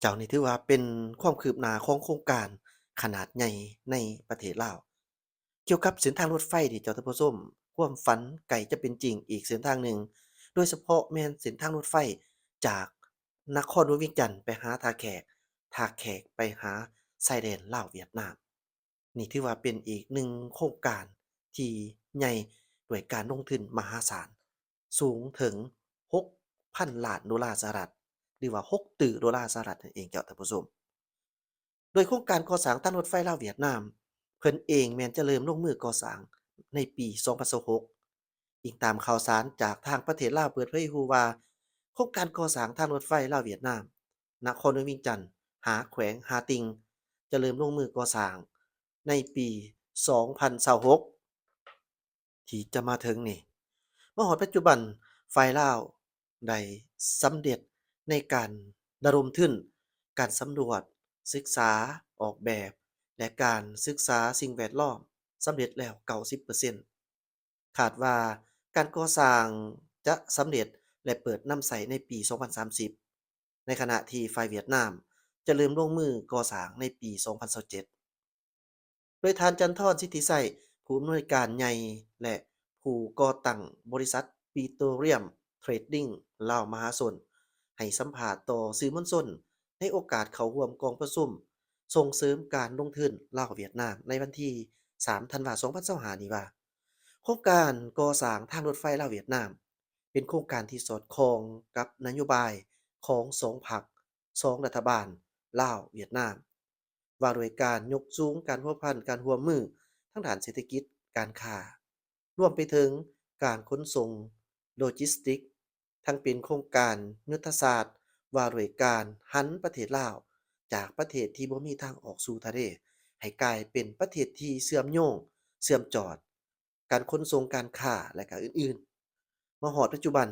ເຈົ້າ, ນີ້ຖືວ່າເປັນຄວາມຄືບໜ້າຂອງໂຄງການຂະໜາດໃຫຍ່ໃນປະເທດລາວ. ກ່ຽວກັບເສັ້ນທາງລົດໄຟນີ້ ເຈົ້າທ່ານຜູ້ຊົມ, ຄວາມຝັນໃກ້ຈະເປັນຈິງອີກເສັ້ນທາງໜຶ່ງ, ໂດຍສະເພາະແມ່ນເສັ້ນທາງລົດໄຟຈາກນະຄອນຫຼວງວຽງຈັນໄປຫາທ່າແຂກ, ທ່າແຂກໄປຫາຊາຍແດນລາວຫວຽດນາມ. ນີ້ຖືວ່າເປັນອີກໜຶ່ງໂຄງການທີ່ໃຫຍ່ ດ້ວຍການລົງທຶນມະຫາສານ ສູງເຖິງຫົກພັນລ້ານໂດລາສະຫະລັດ ຫຼືວ່າຫົກຕື້ໂດລາສະຫະລັດນັ້ນເອງເຈົ້າທ່ານຜູ້ຊົມ. ໂດຍໂຄງການກໍ່ສ້າງທາງລົດໄຟລາວຫວຽດນາມ ເພິ່ນເອງແມ່ນຈະເລີ່ມລົງມືກໍ່ສ້າງໃນປີສອງພັນຊາວຫົກ. ອີງຕາມຂ່າວສານຈາກທາງປະເທດລາວເປີດເຜີຍຮູ້ວ່າ ໂຄງການກໍ່ສ້າງທາງລົດໄຟລາວຫວຽດນາມ ນະຄອນຫຼວງວຽງຈັນ ຫາແຂວງຫາຕິ່ງ ຈະເລີ່ມລົງມືກໍ່ສ້າງໃນປີສອງພັນຊາວຫົກ ທີ່ຈະມາເຖິງນີ້. ມາຮອດປັດຈຸບັນ ຝ່າຍລາວໄດ້ສຳເລັດໃນການລະດົມທຶນ ການສຳຫຼວດ, ສຶກສາ, ອອກແບບ ແລະ ການສຶກສາສິ່ງແວດລ້ອມສຳເລັດແລ້ວເກົ້າສິບເປີເຊັນ. ຄາດວ່າການກໍ່ສ້າງຈະສຳເລັດ ແລະ ເປີດນຳໃຊ້ໃນປີສອງພັນສາມສິບ, ໃນຂະນະທີ່ຝ່າຍຫວຽດນາມຈະເລີ່ມລົງມືກໍ່ສ້າງໃນປີສອງພັນຊາວເຈັດ. ໂດຍທ່ານ ຈັນທອນ ສິດທິໄຊ ຜູ້ອຳນວຍການໃຫຍ່ ແລະ ຜູ້ກໍ່ຕັ້ງບໍລິສັດ Petroleum Trading ລາວມະຫາຊົນ ໃຫ້ສຳພາດຕໍ່ສື່ມວນຊົນໃນໂອກາດເຂົ້າຮ່ວມກອງປະຊຸມສົ່ງເສີມການລົງທຶນລາວຫວຽດນາມ ໃນວັນທີສາມ ທັນວາ ສອງພັນຊາວຫ້ານີ້ວ່າ ໂຄງການກໍ່ສ້າງທາງລົດໄຟລາວຫວຽດນາມ ເປັນໂຄງການທີ່ສອດຄ່ອງກັບນະໂຍບາຍຂອງສອງພັກ, ສອງລັດຖະບານ ລາວ-ຫວຽດນາມ ວ່າດ້ວຍການຍົກສູງການພົວພັນການຮ່ວມມືທາງດ້ານເສດຖະກິດ, ການຄ້າ, ລວມໄປເຖິງການຂົນສົ່ງ, ໂລຈິສຕິກ, ທັງເປັນໂຄງການຍຸດທະສາດວ່າດ້ວຍການຫັນປະເທດລາວຈາກປະເທດທີ່ບໍ່ມີທາງອອກສູ່ທະເລ ໃຫ້ກາຍເປັນປະເທດທີ່ເຊື່ອມໂຍງ, ເຊື່ອມຈອດ, ການຂົນສົ່ງ, ການຄ້າ ແລະ ກະອື່ນໆ. ມາຮອດປັດຈຸບັນ,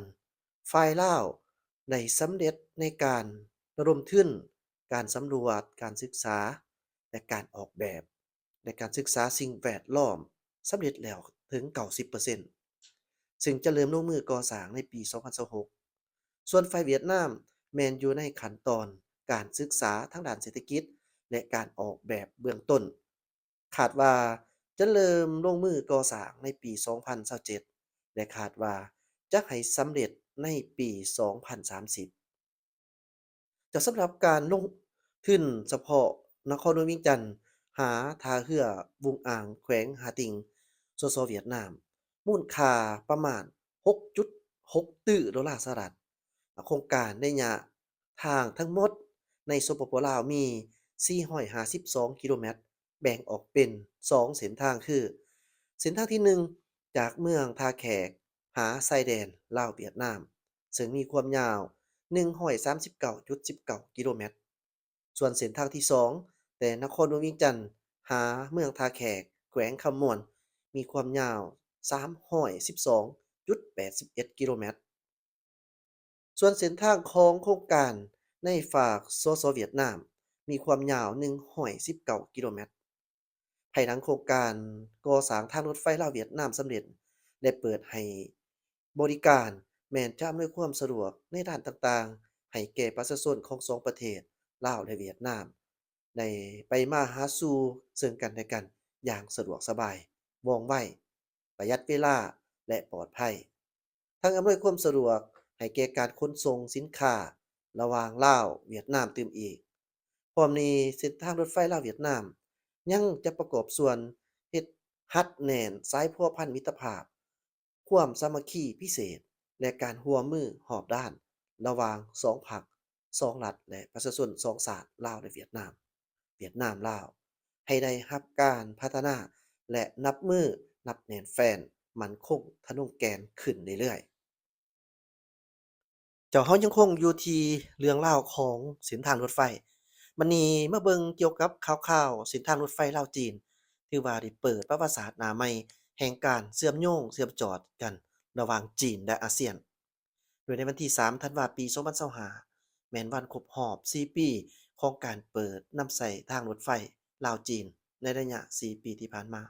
ຝ່າຍລາວໄດ້ສຳເລັດໃນການລະດົມທຶນ, ການສຳຫຼວດ, ການສຶກສາ ແລະ ການອອກແບບ ແລະ ການສຶກສາສິ່ງແວດລ້ອມສຳເລັດແລ້ວເຖິງເກົ້າສິບເປີເຊັນ ຊຶ່ງຈະເລີ່ມລົງມືກໍ່ສ້າງໃນປີສອງພັນຊາວຫົກ. ສ່ວນຝ່າຍຫວຽດນາມແມ່ນຢູ່ໃນຂັ້ນຕອນການສຶກສາທາງດ້ານເສດຖະກິດ ແລະ ການອອກແບບເບື້ອງຕົ້ນ. ຄາດວ່າຈະເລີ່ມລົງມືກໍ່ສ້າງໃນປີສອງພັນຊາວເຈັດ ແລະ ຄາດວ່າຈະໃຫ້ສຳເລັດໃນປີສອງພັນສາມສິບ. ຈະສຳລັບການລົງທຶນສະເພາະນະຄອນຫຼວງວຽງຈັນຫາທ່າເຮືອວຸງອາງ ແຂວງຫາຕິ່ງ ສສ ຫວຽດນາມ ມູນຄ່າປະມານຫົກຈຸດຫົກຕື້ໂດລາສະຫະລັດ. ໂຄງການໄລຍະທາງທັງໝົດໃນ ສປປ ລາວ ມີສີ່ຮ້ອຍຫ້າສິບສອງກິໂລແມັດ, ແບ່ງອອກເປັນສອງເສັ້ນທາງຄື ເສັ້ນທາງທີໜຶ່ງ ຈາກເມືອງທ່າແຂກຫາຊາຍແດນລາວຫວຽດນາມ ເຊິ່ງມີຄວາມຍາວໜຶ່ງຮ້ອຍສາມສິບເກົ້າຈຸດສິບເກົ້າກິໂລແມັດ. ສ່ວນເສັ້ນທາງທີສອງ ແຕ່ນະຄອນຫຼວງວຽງຈັນຫາເມືອງທ່າແຂກ ແຂວງຄຳມ່ວນ ມີຄວາມຍາວສາມຮ້ອຍສິບສອງຈຸດແປດສິບເອັດກິໂລແມັດ. ສ່ວນເສັ້ນທາງຂອງໂຄງການໃນຝາກ ສສ ຫວຽດນາມ ມີຄວາມຍາວໜຶ່ງຮ້ອຍສິບເກົ້າກິໂລແມັດ. ພາຍຫຼັງໂຄງການກໍ່ສ້າງທາງລົດໄຟລາວຫວຽດນາມສຳເລັດ ແລະ ເປີດໃຫ້ບໍລິການ ແມ່ນຈະອຳນວຍຄວາມສະດວກໃນດ້ານຕ່າງໆ ໃຫ້ແກ່ປະຊາຊົນຂອງສອງປະເທດ ລາວ ແລະ ຫວຽດນາມ ໄດ້ໄປມາຫາສູ່ເຊິ່ງກັນແລະກັນຢ່າງສະດວກສະບາຍ, ວ່ອງໄວ, ປະຢັດເວລາ ແລະ ປອດໄພ. ທັງອຳນວຍຄວາມສະດວກໃຫ້ແກ່ການຂົນສົ່ງສິນຄ້າລະຫວ່າງລາວ-ຫວຽດນາມຕື່ມອີກ. ພ້ອມນີ້, ເສັ້ນທາງລົດໄຟລາວ-ຫວຽດນາມ ຍັງຈະປະກອບສ່ວນເຮັດຮັດແໜ້ນສາຍພົວພັນມິດຕະພາບ, ຄວາມສາມັກຄີພິເສດ ແລະ ການຮ່ວມມືຮອບດ້ານລະຫວ່າງສອງພັກ, ສອງລັດ ແລະ ປະຊາຊົນສອງຊາດ ລາວ ແລະ ຫວຽດນາມ, ຫວຽດນາມ-ລາວ ໃຫ້ໄດ້ຮັບການພັດທະນາ ແລະ ນັບມື້ນັບແໜ້ນແຟ້ນ, ໝັ້ນຄົງທະນົງແກ່ນຂຶ້ນເລື້ອຍໆ. ເຈົ້າ, ເຮົາຍັງຄົງຢູ່ທີ່ເລື່ອງລາວຂອງເສັ້ນທາງລົດໄຟ. ບັດນີ້ມາເບິ່ງກ່ຽວກັບຂ່າວໆເສັ້ນທາງລົດໄຟລາວ-ຈີນ, ຖືວ່າໄດ້ເປີດປະຫວັດສາດໜ້າໃໝ່ແຫ່ງການເຊື່ອມໂຍງເຊື່ອມຈອດກັນລະຫວ່າງຈີນ ແລະ ອາຊຽນ. ໂດຍໃນວັນທີສາມ ທັນວາ ປີສອງພັນຊາວຫ້າ ແມ່ນວັນຄົບຮອບສີ່ປີຂອງການເປີດນຳໃຊ້ທາງລົດໄຟລາວ-ຈີນ ໃນໄລຍະສີ່ປີທີ່ຜ່ານມາ.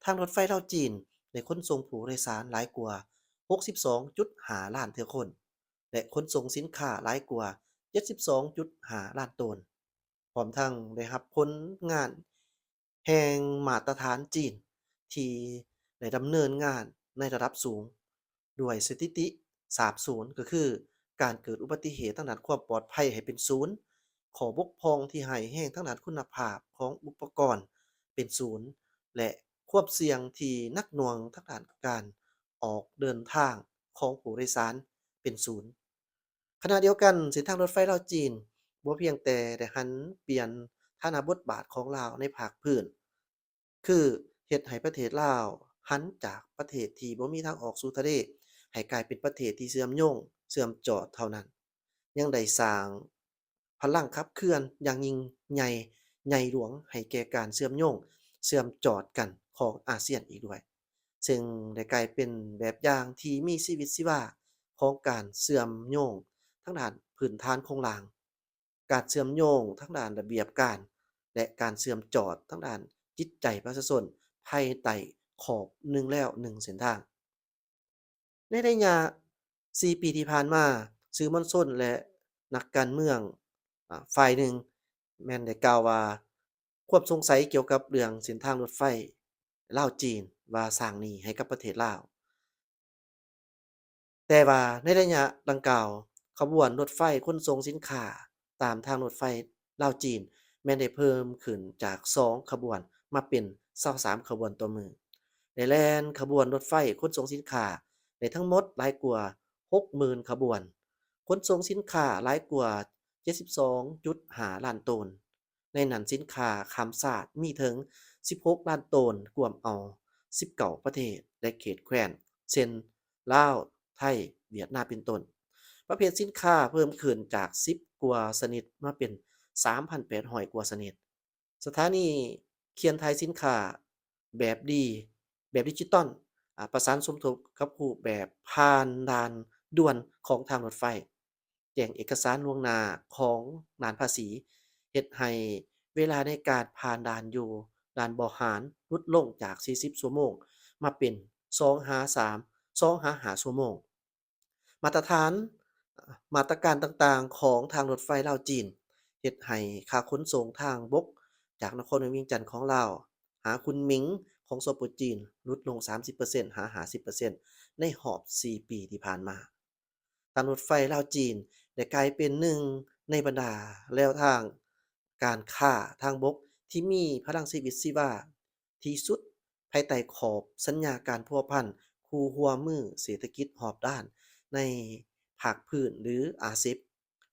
ທາງລົດໄຟລາວ-ຈີນ ໄດ້ຂົນສົ່ງຜູ້ໂດຍສານຫຼາຍກວ່າຫົກສິບສອງຈຸດຫ້າລ້ານເທື່ອຄົນ ແລະ ຂົນສົ່ງສິນຄ້າຫຼາຍກວ່າ ຈັດສິບສອງຈຸດຫ້າລ້ານໂຕນ, ພ້ອມທັງໄດ້ຮັບຜົນງານແຫ່ງມາດຕະຖານຈີນ ທີ່ໄດ້ດຳເນີນງານໃນລະດັບສູງ ດ້ວຍສະຖິຕິສາມສູນ ກໍຄື ການເກີດອຸບັດຕິເຫດທາງດ້ານຄວາມປອດໄພໃຫ້ເປັນສູນ, ຂໍ້ບົກຜ່ອງທີ່ຮ້າຍແຮງທາງດ້ານຄຸນນະພາບຂອງອຸປະກອນເປັນສູນ ແລະ ຄວາມສ່ຽງທີ່ໜັກໜ່ວງທາງດ້ານການອອກເດີນທາງຂອງຜູ້ໂດຍສານເປັນສູນ. ຂະນະດຽວກັນ, ເສັ້ນທາງລົດໄຟລາວ-ຈີນ ບໍ່ພຽງແຕ່ໄດ້ຫັນປ່ຽນຖານະບົດບາດຂອງລາວໃນພາກພື້ນ, ຄືເຮັດໃຫ້ປະເທດລາວຫັນຈາກປະເທດທີ່ບໍ່ມີທາງອອກສູ່ທະເລ ໃຫ້ກາຍເປັນປະເທດທີ່ເຊື່ອມໂຍງ, ເຊື່ອມຈອດເທົ່ານັ້ນ, ຍັງໄດ້ສ້າງພະລັງຂັບເຄື່ອນຢ່າງຍິ່ງໃຫຍ່, ໃຫຍ່ຫຼວງໃຫ້ແກ່ການເຊື່ອມໂຍງ, ເຊື່ອມຈອດກັນຂອງອາຊຽນອີກດ້ວຍ, ເຊິ່ງໄດ້ກາຍເປັນແບບຢ່າງທີ່ມີຊີວິດຊີວາຂອງການເຊື່ອມໂຍງທາງດ້ານພື້ນຖານໂຄງລ່າງ, ການເຊື່ອມໂຍງທາງດ້ານລະບຽບການ ແລະ ການເຊື່ອມຈອດທາງດ້ານຈິດໃຈປະຊາຊົນພາຍໃຕ້ຂອບໜຶ່ງແລ້ວໜຶ່ງເສັ້ນທາງ. ໃນໄລຍະສີ່ປີທີ່ຜ່ານມາ, ສື່ມວນຊົນ ແລະ ນັກການເມືອງ ອາ ຝ່າຍໜຶ່ງແມ່ນໄດ້ກ່າວວ່າ ຄວາມສົງໄສກ່ຽວກັບເລື່ອງເສັ້ນທາງລົດໄຟລາວ-ຈີນ ວ່າສ້າງໜີ້ໃຫ້ກັບປະເທດລາວ. ແຕ່ວ່າໃນໄລຍະດັ່ງກ່າວ, ຂະບວນລົດໄຟຂົນສົ່ງສິນຄ້າຕາມທາງລົດໄຟລາວ-ຈີນ ແມ່ນໄດ້ເພີ່ມຂຶ້ນຈາກສອງຂະບວນມາເປັນຊາວສາມຂະບວນຕໍ່ມື້, ໄດ້ແລ່ນຂະບວນລົດໄຟຂົນສົ່ງສິນຄ້າໄດ້ທັງໝົດຫຼາຍກວ່າຫົກໝື່ນຂະບວນ, ຂົນສົ່ງສິນຄ້າຫຼາຍກວ່າເຈັດສິບສອງຈຸດຫ້າລ້ານໂຕນ. ໃນນັ້ນສິນຄ້າຂ້າມຊາດມີເຖິງສິບຫົກລ້ານໂຕນ, ກວມເອົາສິບເກົ້າປະເທດ ແລະ ເຂດແຄວ້ນ ເຊັ່ນ ລາວ, ໄທ, ຫວຽດນາມ ເປັນຕົ້ນ. ປະເພດສິນຄ້າເພີ່ມຂຶ້ນຈາກສິບກວ່າຊະນິດມາເປັນສາມພັນແປດຮ້ອຍກວ່າຊະນິດ. ສະຖານີເຄື່ອນຖ່າຍສິນຄ້າແບບດີ, ແບບດິຈິຕອນ, ອາ, ປະສານສົມທົບກັບຮູບແບບຜ່ານດ່ານດ່ວນຂອງທາງລົດໄຟ, ແຈ້ງເອກະສານລ່ວງໜ້າຂອງດ່ານພາສີ, ເຮັດໃຫ້ເວລາໃນການຜ່ານດ່ານຢູ່ດ່ານບໍ່ຫານຫຼຸດລົງຈາກສີ່ສິບຊົ່ວໂມງ ມາເປັນສອງຫາສາມ, ສອງຫາຫ້າຊົ່ວໂມງ. ມາດຕະຖານ, ມາດຕະການຕ່າງໆຂອງທາງລົດໄຟລາວ-ຈີນ ເຮັດໃຫ້ຄ່າຂົນສົ່ງທາງບົກຈາກນະຄອນຫຼວງວຽງຈັນຂອງລາວຫາຄຸນໝິງຂອງ ສປ ຈີນ ຫຼຸດລົງສາມສິບເປີເຊັນ ຫາ ຫ້າສິບເປີເຊັນ ໃນຮອບສີ່ປີທີ່ຜ່ານມາ. ທາງລົດໄຟລາວ-ຈີນ ໄດ້ກາຍເປັນໜຶ່ງໃນບັນດາແລວທາງການຄ້າທາງບົກທີ່ມີພະລັງຊີວິດຊີວາທີ່ສຸດ ພາຍໃຕ້ຂອບສັນຍາການພົວພັນຄູ່ຮ່ວມມືເສດຖະກິດຮອບດ້ານໃນພາກພື້ນ ຫຼື ອາເຊັບ,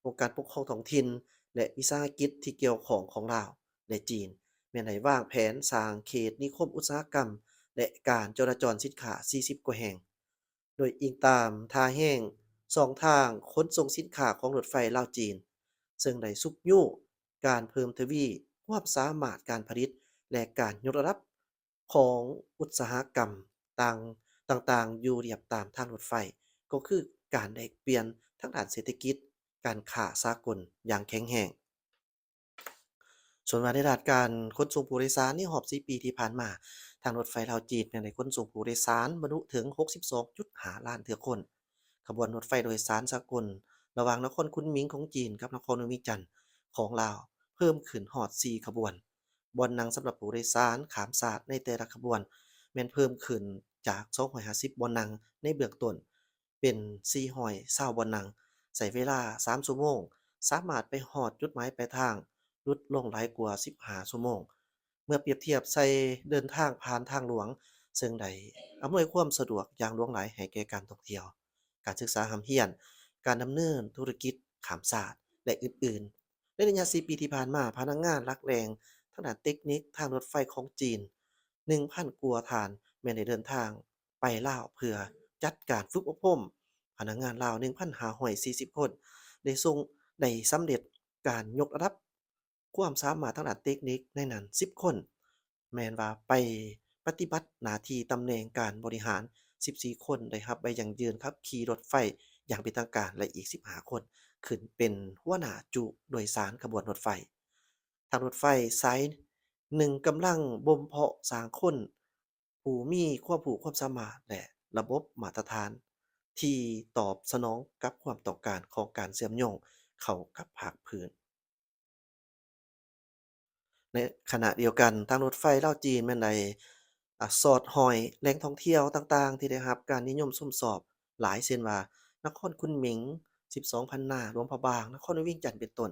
ອົງການປົກຄອງທ້ອງຖິ່ນ ແລະ ວິສາຫະກິດທີ່ກ່ຽວຂ້ອງຂອງລາວ ແລະ ຈີນ ແມ່ນໄດ້ວາງແຜນສ້າງເຂດນິຄົມອຸດສາຫະກຳ ແລະ ການຈໍລະຈອນສິນຄ້າສີ່ສິບກວ່າແຫ່ງ. ໂດຍອີງຕາມທ່າແຮງຊ່ອງທາງຂົນສົ່ງສິນຄ້າຂອງລົດໄຟລາວ-ຈີນ, ເຊິ່ງໄດ້ຊຸກຍູ້ການເພີ່ມທະວີຄວາມສາມາດການຜະລິດ ແລະ ການຍົກລະດັບຂອງອຸດສາຫະກຳຕ່າງ, ຕ່າງໆຢູ່ລຽບຕາມທາງລົດໄຟ, ກໍຄືການແລກປ່ຽນທາງດ້ານເສດຖະກິດ, ການຄ້າສາກົນຢ່າງແຂງແຮງ. ສ່ວນວ່າໃນດ້ານການຂົນສົ່ງຜູ້ໂດຍສານໃນຮອບສີ່ປີທີ່ຜ່ານມາ, ທາງລົດໄຟລາວ-ຈີນຍັງໄດ້ຂົນສົ່ງຜູ້ໂດຍສານບັນລຸເຖິງຫົກສິບສອງຈຸດຫ້າລ້ານເທື່ອຄົນ. ຂະບວນລົດໄຟໂດຍສານສາກົນລະຫວ່າງນະຄອນຄຸນໝິງຂອງຈີນກັບນະຄອນຫຼວງວຽງຈັນຂອງລາວເພີ່ມຂຶ້ນຮອດສີ່ຂະບວນ. ບ່ອນນັ່ງສຳລັບຜູ້ໂດຍສານຂ້າມຊາດໃນແຕ່ລະຂະບວນແມ່ນເພີ່ມຂຶ້ນຈາກສອງຮ້ອຍຫ້າສິບບ່ອນນັ່ງໃນເບື້ອງຕົ້ນ ເປັນສີ່ຮ້ອຍຊາວບ່ອນນັ່ງ, ໃຊ້ເວລາສາມຊົ່ວໂມງ, ສາມາດໄປຮອດຈຸດໝາຍປາຍທາງຫຼຸດລົງຫຼາຍກວ່າສິບຫ້າຊົ່ວໂມງ ເມື່ອປຽບທຽບໃສ່ເດີນທາງຜ່ານທາງຫຼວງ, ເຊິ່ງໄດ້ອຳນວຍຄວາມສະດວກຢ່າງຫຼວງຫຼາຍໃຫ້ແກ່ການທ່ອງທ່ຽວ, ການສຶກສາຮ່ຳຮຽນ, ການດຳເນີນທຸລະກິດຂ້າມຊາດ ແລະ ອື່ນໆ. ໃນໄລຍະສີ່ປີທີ່ຜ່ານມາ, ພະນັກງານຫຼັກແຫຼ່ງທາງດ້ານເຕັກນິກທາງລົດໄຟຂອງຈີນ ໜຶ່ງພັນກວ່າທ່ານ ແມ່ນໄດ້ເດີນທາງ ໄປລາວເພື່ອຈັດການຝຶກອົບຮົມພະນັກງານລາວ ໜຶ່ງພັນຫ້າຮ້ອຍສີ່ສິບຄົນ, ໄດ້ສົ່ງ, ໄດ້ສຳເລັດການຍົກລະດັບຄວາມສາມາດທາງດ້ານເຕັກນິກໃນນັ້ນສິບຄົນ, ແມ່ນວ່າໄປປະຕິບັດໜ້າທີ່ຕຳແໜ່ງການບໍລິຫານສິບສີ່ຄົນ, ໄດ້ຮັບໃບຢັ້ງຢືນຂັບຂີ່ລົດໄຟຢ່າງເປັນທາງການ ແລະ ອີກສິບຫ້າຄົນຂຶ້ນເປັນຫົວໜ້າຈຸໂດຍສານຂະບວນລົດໄຟ. ທາງລົດໄຟສາຍໜຶ່ງກຳລັງບົ່ມເພາະສ້າງຄົນ ຜູ້ມີຄວາມຮູ້ຄວາມສາມາດ ແລະ ລະບົບມາດຕະຖານທີ່ຕອບສະໜອງກັບຄວາມຕ້ອງການຂອງການເຊື່ອມໂຍງ ເຂົ້າກັບພາກພື້ນ. ໃນຂະນະດຽວກັນ, ທາງລົດໄຟລາວ-ຈີນແມ່ນໄດ້ ອາ ສອດຮອຍແຫຼ່ງທ່ອງທ່ຽວຕ່າງໆ ທີ່ໄດ້ຮັບການນິຍົມຊົມຊອບຫຼາຍ ເຊັ່ນວ່າ ນະຄອນຂຸນໝິງ, ສິບສອງພັນນາ, ຫຼວງພະບາງ, ນະຄອນວຽງຈັນ ເປັນຕົ້ນ,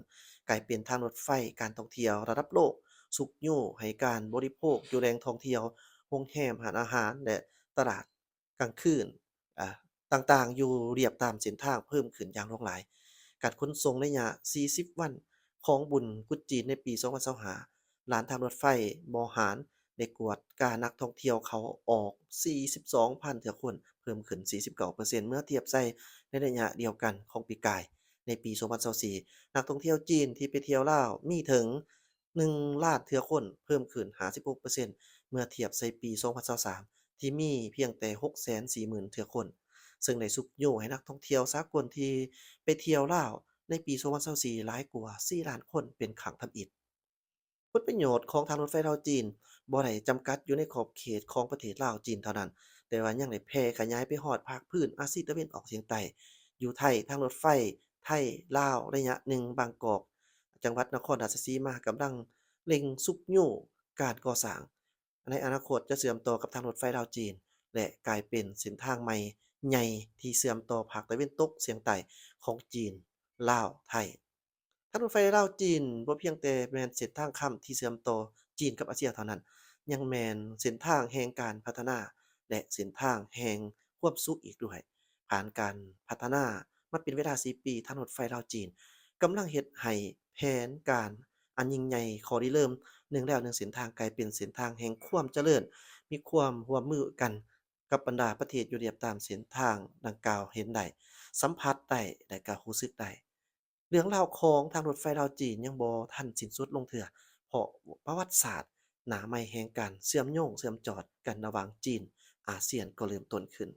ກາຍເປັນທາງລົດໄຟການທ່ອງທ່ຽວລະດັບໂລກ, ຊຸກຍູ້ໃຫ້ການບໍລິໂພກຢູ່ແຫຼ່ງທ່ອງທ່ຽວ, ໂຮງແຮມ, ຮ້ານອາຫານ ແລະ ຕະຫຼາດ ກາງຄືນ ອາ ຕ່າງໆ ຢູ່ລຽບຕາມເສັ້ນທາງເພີ່ມຂຶ້ນຢ່າງຫຼວງຫຼາຍ. ການຂົນສົ່ງໄລຍະສີ່ສິບວັນຂອງບຸນກຸດຈີນໃນປີສອງພັນຊາວຫ້າ ລານທາງລົດໄຟບໍ່ຫານໄດ້ກວດການັກທ່ອງທ່ຽວເຂົ້າອອກສີ່ສິບສອງພັນເທື່ອຄົນ, ເພີ່ມຂຶ້ນສີ່ສິບເກົ້າເປີເຊັນ ເມື່ອທຽບໃສ່ໃນໄລຍະດຽວກັນຂອງປີກາຍ. ໃນປີສອງພັນຊາວສີ່ ນັກທ່ອງທ່ຽວຈີນທີ່ໄປທ່ຽວລາວມີເຖິງ ໜຶ່ງລ້ານເທື່ອຄົນ, ເພີ່ມຂຶ້ນຫ້າສິບຫົກເປີເຊັນ ເມື່ອທຽບໃສ່ປີສອງພັນຊາວສາມ ທີ່ມີພຽງແຕ່ຫົກແສນສີ່ໝື່ນເທື່ອຄົນ, ເຊິ່ງໄດ້ຊຸກຍູ້ໃຫ້ນັກທ່ອງທ່ຽວສາກົນທີ່ໄປທ່ຽວລາວໃນປີສອງພັນຊາວສີ່ ຫຼາຍກວ່າສີ່ລ້ານຄົນເປັນຄັ້ງທຳອິດ. ຜົນປະໂຫຍດຂອງທາງລົດໄຟລາວ-ຈີນບໍ່ໄດ້ຈຳກັດຢູ່ໃນຂອບເຂດຂອງປະເທດລາວ-ຈີນເທົ່ານັ້ນ, ແຕ່ວ່າຍັງໄດ້ແຜ່ຂະຫຍາຍໄປຮອດພາກພື້ນອາຊີຕາເວັນອອກສຽງໃຕ້. ຢູ່ໄທ, ທາງລົດໄຟໄທ-ລາວໄລຍະໜຶ່ງ ບາງກອກ ຈັງຫວັດນະຄອນລາຊະສີມາ ກຳລັງເລັ່ງຊຸກຍູ້ການກໍ່ສ້າງ. ໃນອະນາຄົດຈະເຊື່ອມຕໍ່ກັບທາງລົດໄຟລາວ-ຈີນ ແລະ ກາຍເປັນເສັ້ນທາງໃໝ່ໃຫຍ່ທີ່ເຊື່ອມຕໍ່ພາກຕາເວັນຕົກສຽງໃຕ້ຂອງຈີນ, ລາວ, ໄທ. ທາງລົດໄຟລາວ-ຈີນບໍ່ພຽງແຕ່ແມ່ນເສັ້ນທາງຄ້ຳທີ່ເຊື່ອມຕໍ່ຈີນກັບອາຊຽນເທົ່ານັ້ນ, ຍັງແມ່ນເສັ້ນທາງແຫ່ງການພັດທະນາ ແລະ ເສັ້ນທາງແຫ່ງຄວາມສຸກອີກດ້ວຍ. ຜ່ານການພັດທະນາມາເປັນເວລາສີ່ປີ, ທາງລົດໄຟລາວ-ຈີນກຳລັງເຮັດໃຫ້ແຜນການອັນຍິ່ງໃຫຍ່ຂໍ້ລິເລີ່ມໜຶ່ງແລ້ວໜຶ່ງເສັ້ນທາງ ກາຍເປັນເສັ້ນທາງແຫ່ງຄວາມຈະເລີນ, ມີຄວາມຮ່ວມມືກັນກັບບັນດາປະເທດຢູ່ລຽບຕາມເສັ້ນທາງດັ່ງກ່າວ ເຫັນໄດ້, ສຳຜັດໄດ້ ແລະ ກໍຮູ້ສຶກໄດ້. ເລື່ອງລາວຂອງທາງລົດໄຟລາວ-ຈີນຍັງບໍ່ທັນສິ້ນສຸດລົງເທື່ອ, ເພາະປະຫວັດສາດໜ້າໃໝ່ແຫ່ງການເຊື່ອມໂຍງເຊື່ອມຈອດກັນລະຫວ່າງຈີນ-ອາຊຽນກໍເລີ່ມຕົ້ນຂຶ້ນ.